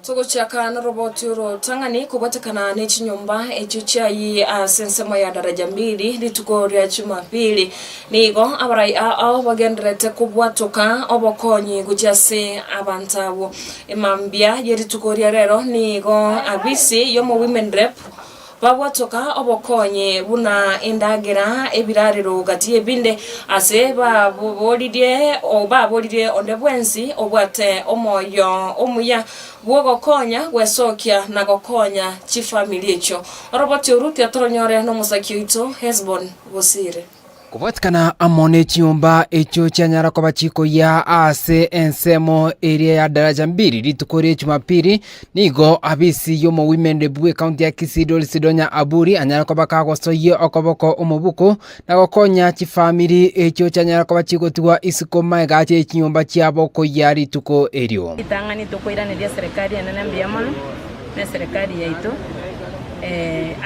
Togochaka noroboti orotang'ani kobwatekana ne chinyomba echio chiayii ase ensemo ya Daraja Mbili rituko ria Jumapili. Nigo abarai ao bagendererete kobwatoka obokonyi gochia ase abanto abwo. Emambia ye rituko ria rero nigo abisi y'omo Women Rep Bagwatoka obokonyi buna endagera, ebirarero gati y'ebinde, ase baboririe baboririe onde bwensi obwate omoyo omuya bw'ogokonya gwesokia na gokonya chifamiri echio. Oroboti oru tiatoronyore nomosaki oito Hesbon Bosire. Kobwatikana amo ne chinyomba echio chianyara koba chikoyia ase ensemo eria ya Daraja Mbili rituko ria Jumapili, nigo abisi y'omowimende bw'ekaunti ya Kisii Doris Donya Aburi anyare koba kagosoyia okoboko omobuko na gokonya chifamiri echio chianyara koba chigotigwa isiko magega ye chinyomba chiabo koyia rituko erio. Ritang'ani tokoiraneria eserekari enene mbuya mono, na eserekari yaito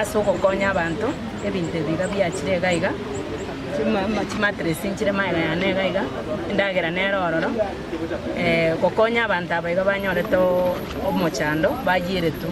ase ogokonya abanto. Ebinto ebi iga biachire iga iga, chimatress nchire magega yane iga iga, endagera nere ororo, gokonya abanto aba iga banyorete omochando bayieretwe.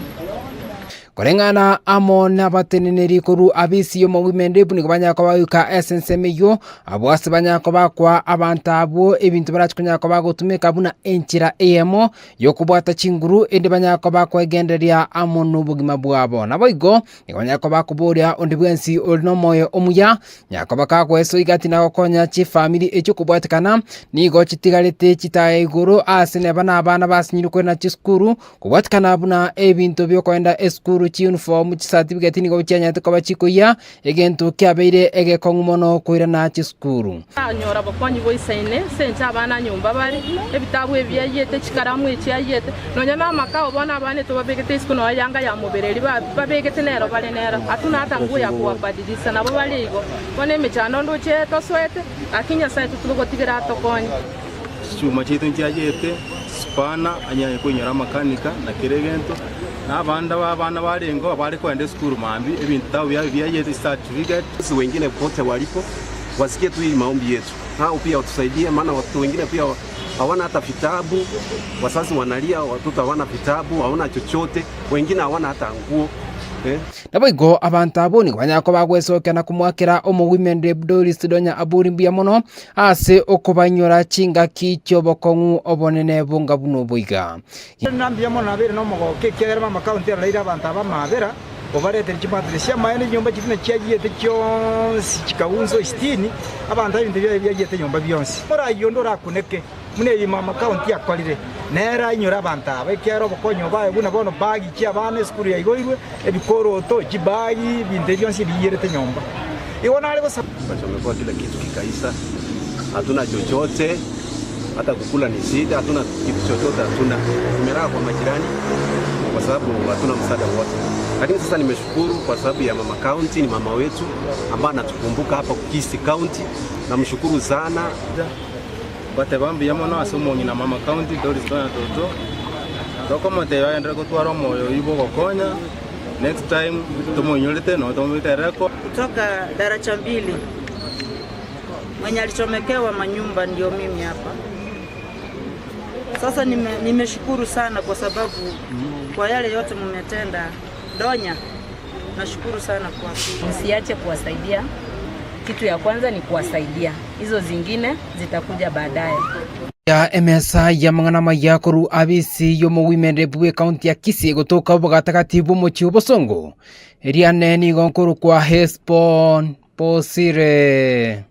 Koreng'ana amo nabateneneri korwa abisi y'omogwimende nigo banyara koba goika ase ensemo eyio, abwo ase banyara koba koa abanto abwo ebinto barache konyara koba gotumeka buna enchera eyemo y'okobwata chinguru ende banyare koba kwegendereria amo nobogima bwabo. Naboigo Nigo nyare koba koboria onde bwensi ore nomoyo omuya, nyare koba kagoesoa igati na gokonya chifamiri echio kobwatekana, nigo chitigarete chitaya igoro ase neba na abana basinyirwe korenda chisukuru, kobwatekana buna ebinto biokoenda esukuru chiuniform, chicertificate nigo chianyarete koba chikoyia, egento kiabeire egekong'u mono koirana chisukuru. Tanyora bokonyi boisaine ase ense abana nyomba bare, ebitabu ebi biayiete, chikaramu echi chiayiete, nonya namakao bono abana etobabegete isiko nonya yanga ya mobere eria babegete nero bare nero, hatuna hata nguo ya kowabadilisha, nabo bare igo. Bono emechando ndoche tosoete, gaki Nyasae titogotigera atokonye. Chichuma chiaito nchiayete, spana, anyare koinyora amakanika na kera egento, na abande abana barengeo abare kogenda esukuru mambia, ebinto biabo biayete, certificate. Wengine popote walipo wasikie tu hii maombi yetu, hao pia watusaidie, maana watoto wengine pia hawana hata vitabu, wazazi wanalia, watoto hawana vitabu, hawana chochote, wengine hawana hata nguo eh. Naboigo abanto abwo nigo banyara koba bagwesokia na komoakera omogwimende Doris Donya Aburi mbuya mono ase okobainyora chingaki chi'obokong'u obonene bonga buna obo iga. Mbuya mono nabeire nomogoko ekiagera mama county aroreire abanto aba amabera. Obaretere chimatire chi'amaene chinyomba chiria na chiayiete chionsi chikaunsa esitini, abanto ebinto biaye biayiete nyomba bionsi. Omoraai onde orakuneke, buna eye mama county akorire, nere ainyore abanto aba, ekiagera obokonyi obaye buna bono bagi chi'abana esukuru yaigoirwe, ebikoroto, chibagi, ebinto ebi bionsi ebiyierete nyomba. Igo nare gosaba. Tukachomekewa kila kitu kikaisha, hatuna chochote, hata kukula ni shida, hatuna kitu chochote, hatuna. Tumelala kwa majirani kwa sababu hatuna msaada wote. Lakini sasa nimeshukuru kwa sababu ya mama county, ni mama wetu ambaye anatukumbuka hapa Kisii County, namshukuru sana. Ngateba mbuya mono ase omong'ina mama county Doris Tonya Toto, tokomotebia agenderere gotwara omoyo oyio bwogokonya. Next time tomoinyorete nonye tomobekete ereko. Kutoka daraja mbili mwenye alichomekewa manyumba ndio mimi hapa sasa. Nimeshukuru nime sana kwa sababu kwa yale yote mumetenda Donya, nashukuru sana kwa. Msiache kuwasaidia. Kitu ya kwanza ni kuwasaidia, hizo zingine zitakuja baadaye. Ya emesa y'amang'ana amaya korwa abisi y'omogwimende bw'ekaunti ya Kisii gotoka obogatagati bw'omochie o Bosongo, eriane nigo nkorokwa Hesbon Bosire.